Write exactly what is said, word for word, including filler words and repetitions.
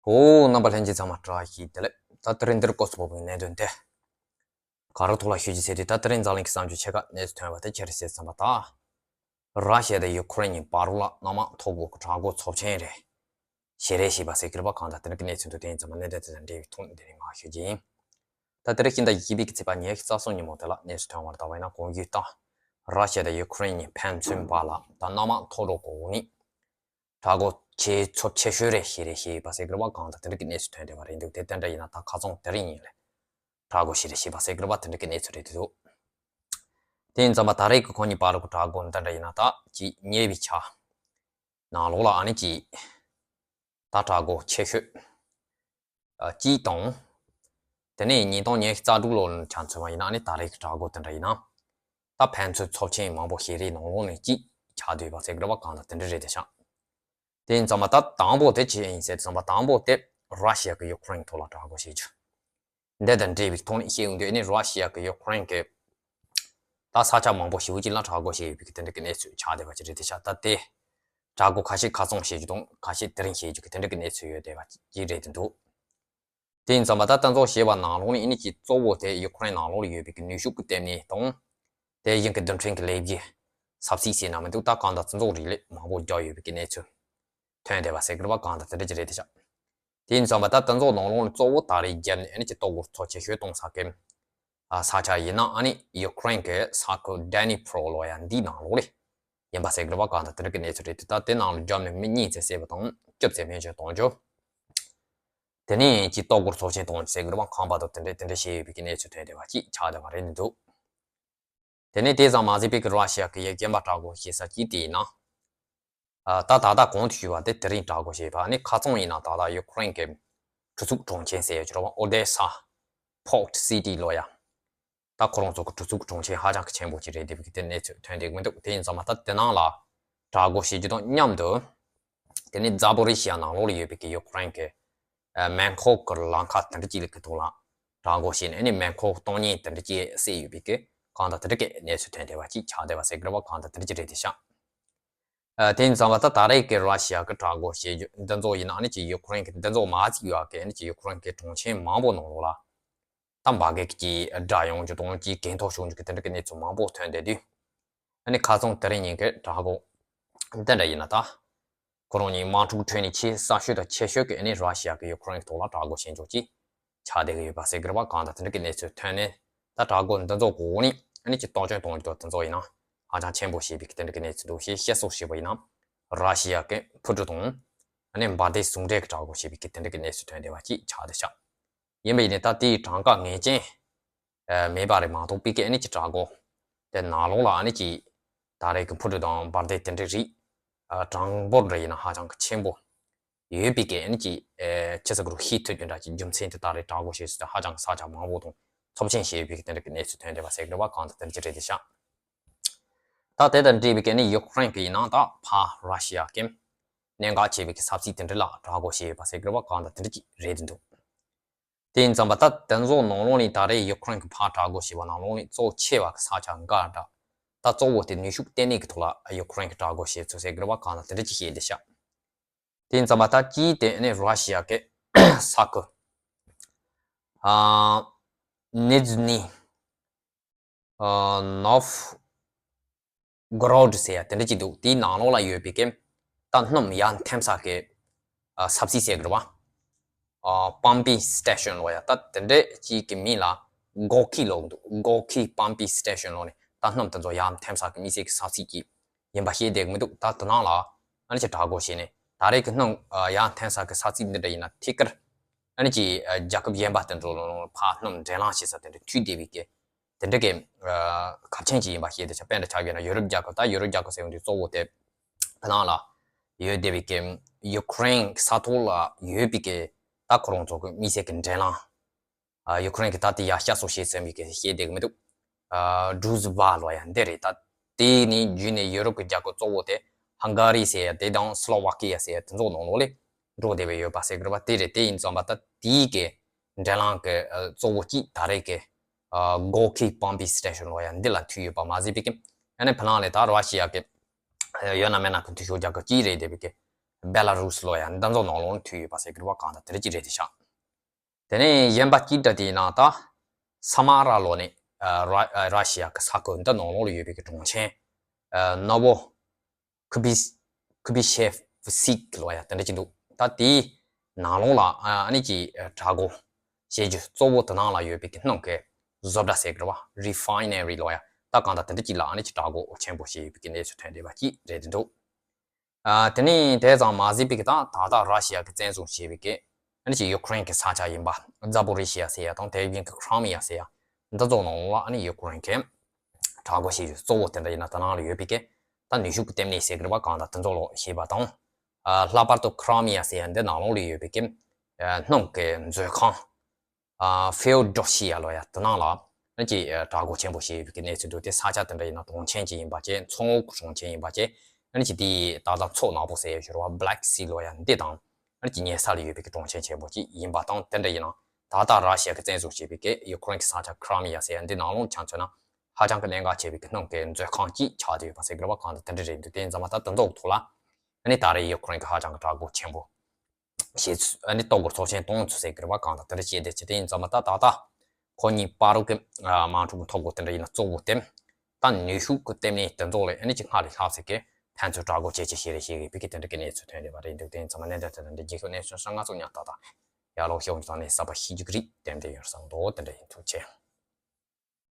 ཨོ། རྣམ་པ་ལྷན་རྒྱས་ཚང་མ་བཀྲ་ཤིས་བདེ་ལེགས། ད་དེ་རིང་འདིར་སྐོར་ཚོ་བོ་བའི་གནད་དོན་དེ། ག་རེ་ཐོག་ལ་ཞུ་རྒྱུ་ཟེར་དུས། ད་དེ་རིང་འཛམ་གླིང་གི་བསམ་བྱུང་ཆེ་ཁག་གནས་ཚུལ་ཐོན་པ་དེ་ཆེ་རེ་ཟེར་ཙམ་པ་དང་། ར་ཤི་ཡ་དང་ཡུ་ཁུ་རེན་གཉིས་བར་ལ་སྣ་མང་ཐོག་གི་དྲག་རྒོལ་ཚབས་ཆེན་རེ་ཞེ་རེ་བྱས་པ་ཟེར་གི་རེད་པ། གང་ལྟར་དེ་འདྲ་གི་གནས་ཚུལ་འདུག་དེ་ཡིན་ཙམ་པ་གནད་དོན་དེ་དང་འབྲེལ་བའི་ཐོག་ནས་དེ་རིང་མར་ཞུ་རྒྱུ་ཡིན། ད་དེ་རིང་ཕྱི་ཟླ་བཞི་པའི་གི་ཚེས་པ་ཉི་ཤུ་རྩ་གསུམ་ཉིན་མོ་དེ་ལ་གནས་ཚུལ་ཐོན་པར་ལྟ་བ་ཡིན་ན། གོང་ཞུས་ལྟར་ར་ཤི་ཡ་དང་ཡུ་ཁུ་རེན་གཉིས་ཕན་ཚུན་བར་ལ་ད་སྣ་མང་ཐོག་རོགས་གོ་ནི། དྲག་རྒོལ་བྱེད་ཚབས་ཆེ་ཤོས་རེ་ཞེ་རེ་བྱས་ཡོད་པ་ཟེར་གི་རེད་པ། གང་ལྟར་དེ་འདྲ་གི་གནས་ཚུལ་ཐོན་བསྡད་པ་རེད་འདུག་དེ་དེ་འདྲ་ཡིན་ན་ད་ཁ་སང་དེ་རིང་ཉིན་ལ་དྲག་རྒོལ་ཞེ་རེ་བྱས་པ་ཟེར་གི་རེད་པ། དེ་འདྲ་གི་གནས་ཚུལ་རེད་འདུག་དེ་ཡིན་ཙམ་པ་ད་རེས་ཀྱི་ཁོ་གཉིས་བར་གྱི་དྲག་རྒོལ་འདི་འདྲ་ཡིན་ན་ད་ཅིག་ཉེ་བའི་ཆར་ནང་ལོགས་ལ་ཨ་ནི་ཅིག་ད་དྲག་རྒོལ་ཆེ་ཤོས་ཨ་གཅིག་དང་། དེ་ནས་ཉིས་སྟོང་ཉི་ཤུ་རྩ་དྲུག་ལོ་ནས་ཆ་མཚོན་པ་ཡིན་ན། ཨ་ནི་ད་རེས་ཀྱི་དྲག་རྒོལ་དེ་འདྲ་ཡིན་ན་ད་ཕན་ཚུན་ཚབས་ཆེན་མང་པོ་ཞེ་རེའི་ནང་ལོགས་ནས་གཅིག་ཆགས་བསྡད་པ་ཟེར་གི་རེད་པ། གང་ལྟར་དེ་འདྲ་རེད་དེ་ཤག་དེ་ཡིན་ཙམ་པ་ད་དང་པོ་དེ་ཅི་ཡིན་ཟེར་ཙམ་པ། དང་པོ་དེ་ར་ཤི་ཡ་གི་ཡུ་ཁུ་རེན་ཐོག་ལ་དྲག་རྒོལ་བྱེད་རྒྱུ་འདི་དང་འབྲེལ་བའི་ཐོག་ནས་བཤད་ཡོང་དུས། ཨ་ནི་ར་ཤི་ཡ་གི་ཡུ་ཁུ་རེན་གི་ད་ས་ཆ་མང་པོ་ཞེ་པོ་ཅིག་ལ་དྲག་རྒོལ་བྱས་ཡོད་པའི་གི་དེ་འདྲ་གི་གནས་ཚུལ་ཆགས་བསྡད་པ་ཅིག་རེད་དེ་ཤག་ད་དེ་དྲག་རྒོལ་ཁ་ཤས་ཁ་སང་བྱེད་རྒྱུ་དང་ཁ་ཤས་དེ་རིང་བྱེད་རྒྱུ་གི་དེ་འདྲ་གི་གནས་ཚུལ་ཡོད་བསྡད་པ་ཅིག་རེད་དེ་འདུག་དེ་ཡིན་ཙམ་པ་ད་དེ་ཚོ་བྱས་པ་ནང་ལོགས་ནས་ཨ་ནི་ཅིག་གཙོ་བོ་དེ་ཡུ་ཁུ་རེན་ནང་ལོགས་ལ་ཡོད་པའི་གི་ནུས་ཤུགས་ཀྱི་ལྟེ་གནས་དང་། དེ་བཞིན་གྱི་རྡུལ་ཕྲན་གྱི་ལས་གཞི་གསབ་རྩིས་བྱས་ན་མི་འདུག་ད་གང་ལྟར་བཙན་འཛུལ་རིགས་ལས་མང་པོ་རྒྱག་ཡོད་པའི་གི་གནས་ཚུལ་ཐོན་བསྡད་པ་ཟེར་གི་རེད་པ། གང་ལྟར་དེ་འདྲ་ཅིག་རེད་དེ་ཤག་དེ་ཡིན་ཙམ་པ་ད་དེ་ཚོ་ནང་ལོགས་ནས་གཙོ་བོ་ད་རེས་རྒྱབ་ནས་ཨ་ནི་ཅིག་ལྟོ་གོས་ཚབས་ཆེ་ཤོས་གཏོང་ས་གི་ཨ་ས་ཆ་ཡིན་ན། ཨ་ནི་ཡུ་ཁུ་རེན་གི་ས་ཁུལ་ཌེ་ནི་པྲོ་ལོ་ཡ་འདིའི་ནང་ལོགས་ལ་ཡིན་པ་ཟེར་གི་རེད་པ། གང་ལྟར་དེ་འདྲ་གི་གནས་ཚུལ་རེད་དེ། ད་དེ་ནང་ལ་རྒྱབ་ནས་མི་གཉིས་ཙམ་བསད་པ་དང་བཅུ་ཙམ་རྨས་སྐྱོན་གཏོང་རྒྱུ། དེ་ནས་ཅིག་ལྟོ་གོས་ཚབས་ཆེན་གཏོང་རྒྱུ་ཟེར་གི་རེད་པ། ཁང་པ་དང་དེ་འདྲ་དེ་འདྲ་བྱས་ཡོད་པའི་གི་གནས་ཚུལ་ཐོན་བསྡད་པ་ཅིག་ཆགས་བསྡད་པ་རེད་འདུག་དེ་ནས་དེ་ཙམ་མ་ཟད་པའི་གི་ར་ཤི་ཡ་གི་ཡ་གཞན་པ་དྲག་རྒོལ་བྱེད་ས་ཅིག་དེ་ཡིན་ན། ཨ་ད་ད་ལྟ་གོང་དུ་ཞུས་པ་དེ་དེ་རིང་དྲག་རྒོལ་བྱས་པ། ཨ་ནི་ཁ་སང་ཡིན་ན་ད་ལྟ་ཡུ་ཁུ་རེན་གི་གྲུ་ཚུགས་གྲོང་ཁྱེར་ཟེར་ཡ་ཅིག་རེད་པ། ཨོ་དེ་ས་Port City་ལོ་ཡ། ད་ཁོ་རང་ཚོ་གི་གྲུ་ཚུགས་གྲོང་ཁྱེར་ཧ་ཅང་གི་ཆེན་པོ་ཅིག་རེད་བསྡད་པའི་གི་དེ་གནས་ཚུལ་ཐོན་བསྡད་གི་མི་འདུག་དེ་ཡིན་ཙམ་པ་ད་དེ་ནང་ལ་དྲག་རྒོལ་བྱེད་རྒྱུ་དང་མཉམ་དུ། དེ་ནས་ཛ་པོ་རི་ཤི་ཡ་ནང་ལོགས་ལ་ཡོད་པའི་གི་ཡུ་ཁུ་རེན་གི་ཨ་མེ་འཁོར་གི་ལམ་ཁ་དེ་འདྲ་ཅིག་ལ་གི་ཐོག་ལ་དྲག་རྒོལ་བྱས་ནས། ཨ་ནི་མེ་འཁོར་གཏོང་མཁན་དེ་འདྲ་ཅིག་བསད་ཡོད་པའི་གི་གང་ལྟར་དེ་འདྲ་གི་གནས་ཚུལ་ཐོན་བསྡད་པ་ཅིག་ཆགས་བསྡད་པ་ཟེར་གི་རེད་པ། གང་ལྟར་དེ་འདྲ་ཅིག་རེད་དེ་ཤག་ཨ་དེ་ཡིན་ཙམ་པ་ད་ད་རེས་ཀྱི་ར་ཤི་ཡ་གི་དྲག་རྒོལ་བྱེད་རྒྱུ་འདི་ཚོ་ཡིན་ན། ཨ་ནི་ཅིག་ཡུ་ཁུ་རེན་གི་འདི་ཚོ་མ་བརྩིས་པ་གི་ཨ་ནི་ཅིག་ཡུ་ཁུ་རེན་གི་གྲོང་ཁྱེར་མང་པོ་ནང་ལོགས་ལ་ད་འབར་གས་ཀྱི་དགྲ་ཡོང་རྒྱུ་དང་ཅིག་གྱེན་ཐོག་ཤོར་རྒྱུ་གི་དེ་འདྲ་གི་གནས་ཚུལ་མང་པོ་ཐོན་བསྡད་དུས། ཨ་ནི་ཁ་སང་དེ་རིང་ཉིན་གྱི་དྲག་རྒོལ་འདི་འདྲ་ཡིན་ན་ད། ཁོ་རང་གཉིས་དམག་འཁྲུག་ཁྲོད་ནས་ཆེས་གསར་ཤོས་དང་ཆེ་ཤོས་ཀྱི་ཨ་ནི་ར་ཤི་ཡ་གི་ཡུ་ཁུ་རེན་གྱི་ཐོག་ལ་དྲག་རྒོལ་བྱེད་འཇོག་ཅིག་ཆགས་བསྡད་ཀྱི་ཡོད་པ་ཟེར་གི་རེད་པ། གང་ལྟར་དེ་འདྲ་གི་གནས་ཚུལ་ཐོན་ནས། ད་དྲག་རྒོལ་འདི་ཚོ་གོ་ནས་ཨ་ནི་ཅིག་གཏོར་སྐྱོན་གཏོང་རྒྱུ་དེ་ཚོ་ཡིན་ན་ཧ་ཅང་ཆེན་པོ་བྱས་པའི་གི་དེ་འདྲ་གི་གནས་ཚུལ་འདུག་ཞེས་བཤད་སྲོལ་བྱས་པ་ཡིན་ན། ར་ཤི་ཡ་གི་འཕུར་གྲུ་དང་ཨ་ནི་འབར་མདེལ་ཟུང་འབྲེལ་གྱི་དྲག་རྒོལ་བྱས་པའི་གི་དེ་འདྲ་གི་གནས་ཚུལ་ཐོན་བསྡད་པ་ཅིག་ཆགས་བསྡད་ཤག་ཡིན་པ་ཡིན་ནའི་ད་དེའི་གྲངས་ཀ་ངེས་ཅན་ཨ་མེད་པ་རེད་མ་གཏོགས། པའི་གི་ཨ་ནི་ཅིག་དྲག་རྒོལ་དེ་ནང་ལོགས་ལ་ཨ་ནི་ཅིག་ད་རེས་ཀྱི་འཕུར་གྲུ་དང་འབར་མདེལ་དེ་འདྲའི་རིགས་ཨ་གྲངས་འབོར་འདྲ་ཡིན་ན་ཧ་ཅང་གི་ཆེན་པོ་ཡོད་པའི་གི་ཨ་ནི་ཅིག་ཨ་ཅི་ཟེར་གི་རུ་ཤེས་ཐུབ་རྒྱུ་འདྲ་ཅིག་རྒྱུ་མཚན་དེ་ད་རེས་དྲག་རྒོལ་བྱེད་ས་དེ་ཧ་ཅང་གི་ས་ཆ་མང་པོ་དང་ཚབས་ཆེན་བྱས་ཡོད་པའི་གི་དེ་འདྲ་གི་གནས་ཚུལ་ཐོན་བསྡད་པ་ཟེར་གི་རེད་པ། གང་ལྟར་དེ་འདྲ་ཅིག་རེད་དེ་ཤག་ད་དེ་དང་འབྲེལ་བའི་གི་ཨ་ནི་ཡུ་ཁུ་རེན་གི་ཡིན་ན་ད་ཕར་ར་ཤི་ཡ་གི་གནད་འགག་ཆེ་བའི་གི་ས་ཚིགས་དེ་འདྲ་ལ་དྲག་རྒོལ་བྱས་ཡོད་པ་ཟེར་གི་རེད་པ། གང་ལྟར་དེ་འདྲ་ཅིག་རེད་དེ་འདུག་དེ་ཡིན་ཙམ་པ་ད་དེ་ཚོ་ནང་ལོགས་ནས་ད་རེས་ཡུ་ཁུ་རེན་གྱི་ཕར་དྲག་རྒོལ་བྱས་པ་ནང་ལོགས་ནས་གཙོ་ཆེ་བ་གི་ས་ཆ་འགའ་འདྲ། ད་གཙོ་བོ་དེ་ནུས་ཤུགས་ལྟེ་གནས་ཀྱི་ཐོག་ལ་ཡུ་ཁུ་རེན་གྱི་དྲག་རྒོལ་བྱས་ཚུལ་ཟེར་གི་རེད་པ། གང་ལྟར་དེ་འདྲ་ཅིག་བཤད་བསྡད་ཤག་དེ་ཡིན་ཙམ་པ་ད་གཅིག་དེ་ནི་ར་ཤི་ཡ་གི་ས་ཁུལ་ཨ་ནི་ཛི་ནི་ཨ་ནོབ་གོ་རོ་ཌི་ཟེར་ཡ་དེ་འདྲ་ཅིག་འདུག་དེའི་ནང་ལོགས་ལ་ཡོད་པའི་གི་ད་སྣུམ་ཡར་འཐེན་ས་གི་ཨ་ས་ཚིགས་ཟེར་གི་རེད་པ། ཨ་པམ་པིང་སི་ཊེ་ཤན་ལབ་ཡ་ད་དེ་འདྲ་ཅིག་གི་མིང་ལ་གོ་ཁི་ལབ་འདུག་གོ་ཁི་པམ་པིང་སི་ཊེ་ཤན་ལབ་ནས་ད་སྣུམ་དེ་ཚོ་ཡར་འཐེན་ས་གི་དམིགས་བསལ་གི་ས་ཚིགས་ཅིག་ཡིན་པ་ཤེས་བསྡད་གི་མི་འདུག་ད་དེ་ནང་ལ་ཨ་ནི་ཅིག་དྲག་རྒོལ་བྱས་ནས་ད་རེས་ཀྱི་སྣུམ་ཨ་ཡར་འཐེན་ས་གི་ས་ཚིགས་འདི་འདྲ་ཡིན་ན་ཐད་ཀར་ཨ་ནི་ཅིག་ཨ་རྒྱལ་ཁབ་གཞན་པ་དེ་ཚོ་ལ་ཕར་སྣུམ་འདྲེན་ལམ་བྱེད་ས་དེ་འདྲ་མཐུད་བསྡད་པའི་གི་དེ་འདྲ་གི་ཨ་ཁ་ཆེན་ཅིག་ཡིན་པ་ཤེས་བསྡད་ཤག་དཔེར་ན་ཆ་བཞག་ན་ཡུ་རོབ་རྒྱལ་ཁབ། ད་ཡུ་རོབ་རྒྱལ་ཁབ་ཟེར་ཡོང་དུས་གཙོ་བོ་དེ་ཕ་ནང་ལ་ཡོད་བསྡད་པའི་གི་ཡུ་ཁུ་རེན་ས་ཐོག་ལ་ཡོད་པའི་གི་ད་ཁོ་རང་ཚོ་གི་དམིགས་བསལ་གི་འདྲེན་ལམ། ཨ་ཡུ་ཁུ་རེན་གི་ད་དེ་ཡར་བཤད་སྲོལ་བྱེད་ཚན་པའི་གི་ཤེས་བསྡད་གི་མི་འདུག་ཨ་ཌུ་ཛི་བྷ་ལབ་ཡ་འདི་རེད། ད་དེ་ནས་བརྒྱུད་ནས་ཡུ་རོབ་ཀྱི་རྒྱལ་ཁབ་གཙོ་བོ་དེ་ཧང་ག་རི་ཟེར་ཡ་དེ་དང་སི་ལོ་ཝ་ཀི་ཡ་ཟེར་ཡ་དེ་ཚོ་ནང་ལོགས་ལ་འགྲོ་བསྡད་པའི་ཡོད་པ་ཟེར་གི་རེད་པ། དེ་རེད། དེ་ཡིན་ཙམ་པ་ད་དེའི་གི་འབྲེལ་ལམ་གི་ཨ་གཙོ་བོ་གཅིག་ད་རེས་གི་ཨ་གོ་ཁི་པམ་པིང་སི་ཊེ་ཤན་ལབ་ཡ་འདི་ལ་མཐུད་ཡོད་པ་མ་ཟད་པའི་གི་ཨ་ནི་ཕ་ནང་ལ་ད་ར་ཤི་ཡ་གི་ཡོད་ན་མེད་ན་གི་འཐུས་ཤོར་རྒྱལ་ཁབ་གཅིག་རེད་བསྡད་པའི་གི་ Belarus་ལོ་ཡ་འདི་ཚོ་ནང་ལོགས་ལ་ཐུག་ཡོད་པ་ཟེར་གི་རེད་བ། གང་ལྟར་དེ་འདྲ་ཅིག་རེད་དེ་ཤག་དེ་ནས་གཞན་པ་གཅིག་འདྲ་དེའི་ནང་ད་ས་མ་ར་ལོ་ནས་ཨ་ར་ཨ་ར་ཤི་ཡ་གི་ས་ཁུལ་འདི་ནང་ལོགས་ལ་ཡོད་པའི་གི་གྲོང་ཆེན་ཨ་ནོ་བོ་ཁུ་བི་ཁུ་བི་ཤེ་ཕི་སི་ཀི་ལོ་ཡ་དེ་འདྲ་ཅིག་འདུག་ད་དེའི་ནང་ལོགས་ལ་ཨ་ཨ་ནི་ཅིག་ཨ་དྲག་རྒོལ་བྱེད་རྒྱུ་གཙོ་བོ་དེ་ནང་ལ་ཡོད་པའི་གི་སྣུམ་གི་བཟོ་གྲྭ་ཟེར་གི་རེད་བ། རི་ཕའི་ནེ་རི་ལོ་ཡ། ད་གང་ལྟར་དེ་འདྲ་ཅིག་ལ་ཨ་ནི་ཅིག་དྲག་རྒོལ་ཆེན་པོ་བྱེད་ཡོད་པའི་གི་གནས་ཚུལ་ཐོན་བསྡད་པ་ཅིག་རེད་དེ་འདུག་ཨ་དེ་ནས་དེ་ཙམ་མ་ཟད་པའི་གི་ད་ད་ལྟ་ར་ཤི་ཡ་གི་བཙན་བཟུང་བྱས་པའི་གི་ཨ་ནི་ཅིག་ཡུ་ཀེ་རེན་གི་ས་ཆ་ཡིན་པ། ཛ་པོ་རི་ཤི་ཡ་ཟེར་ཡ་དང་དེ་བཞིན་གི་ཁྲ་མི་ཡ་ཟེར་ཡ་འདི་ཚོ་ནང་ལ་ཨ་ནི་ཡུ་ཀེ་རེན་གི་དྲག་རྒོལ་བྱེད་རྒྱུ་གཙོ་བོ་དེ་འདྲ་ཡིན་ན་དེ་ནང་ལ་ཡོད་པའི་གི་ད་ནུས་ཤུགས་གི་ལྟེ་གནས་ཟེར་གི་རེད་བ། གང་ལྟར་དེ་ཚོ་ལོགས་ཤེས་པ་དང་། ཨ་ལྷག་པར་དུ་ཁྲ་མི་ཡ་ཟེར་ཡ་འདི་ནང་ལོགས་ལ་ཡོད་པའི་གི་ཨ་སྣུམ་གི་མཛོད་ཁང་ཨ་ཧྥེའོ་ཌོ་ཤི་ཡ་ལོ་ཡ་དེ་ནང་ལ་ཨ་ནི་ཅིག་ཨ་དྲག་རྒོལ་ཆེན་པོ་བྱས་ཡོད་པའི་གི་གནས་ཚུལ་འདུག་དེ་ས་ཆ་དེ་འདྲ་ཡིན་ན་གྲོང་ཆེན་ཅིག་ཡིན་པ་བཅས། མཚོ་ངོགས་ཀྱི་གྲོང་ཆེན་ཡིན་པ་བཅས། ཨ་ནི་ཅིག་དེའི་ད་ལྟ་མཚོ་ནག་པོ་ཟེར་ཡ་ཞོར་བ་Black Sea་ལོ་ཡ་འདི་དང་ཨ་ནི་ཅིག་ཉེ་ས་ལ་ཡོད་པའི་གི་གྲོང་ཆེན་ཆེན་པོ་ཅིག་ཡིན་པ་དང་། དེ་འདྲ་ཡིན་ན་ད་ལྟ་ར་ཤི་ཡ་གི་བཙན་བཟུང་བྱས་པའི་གི་ཡུ་ཀེ་རེན་གི་ས་ཆ་ཁྲ་མི་ཡ་ཟེར་ཡ་འདི་ནང་ལོགས་ཆ་མཚོན་ན་ཧ་ཅང་གི་གནད་འགག་ཆེ་བའི་གི་སྣུམ་གི་མཛོད་ཁང་ཅིག་ཆགས་བསྡད་ཡོད་པ་ཟེར་གི་རེད་བ། གང་ལྟར་དེ་འདྲ་རེད་འདུག་དེ་ཡིན་ཙང་མ་ད་དེ་ཚོའི་ཐོག་ལ་ཨ་ནི་ད་རེས་ཡུ་ཀེ་རེན་གི་ཧ་ཅང་གི་དྲག་རྒོལ་ཆེན་པོ་བྱེད་ཚུལ་ཨ་ནི་གཏོར་རྒོལ་ཚོགས་ཆེན་གཏོང་ཚུལ་ཟེར་གི་རེད་བ། གང་ལྟར་དེ་འདྲ་བྱས་ཏེ་བྱས་ཏེ་ཡིན་ཙང་མ་ད་ད་ལྟ་ཁོ་གཉིས་བར་གི་ཨ་དམག་འཁྲུག་གི་ཐོ་འགོད་དེ་འདྲ་ཡིན་ན་གཙོ་བོ་དེ་ད་ནུས་ཤུགས་གི་ལྟེ་གནས་དེ་ཚོ་ལ་ཨ་ནི་ཅིག་སྔར་ལས་ལྷག་ཙམ་གི་ཕན་ཚུན་དྲག་རྒོལ་བྱེད་ཀྱི་ཞིག་རེད་ཞེས་པའི་གི་དེ་འདྲ་གི་གནས་ཚུལ་ཐོན་བསྡད་པ་རེད་འདུག་དེ་ཡིན་ཙང་མ་གནད་དོན་དེ་འདྲ་རྒྱལ་ཁབ་གནས་ཚུལ་ཧྲང་ང་ཚོ་ཉག་ཏག་ཏག་ཡར་ལོག་ཤོག་ཙང་ནས་གསར་པ་ཤེས་རྒྱུ་གི་རིགས་ཏན་ཏན་ཡོད་བསམ་འདུག་དེ་འདྲ་ཡིན། ཐུགས་རྗེ་ཆེ།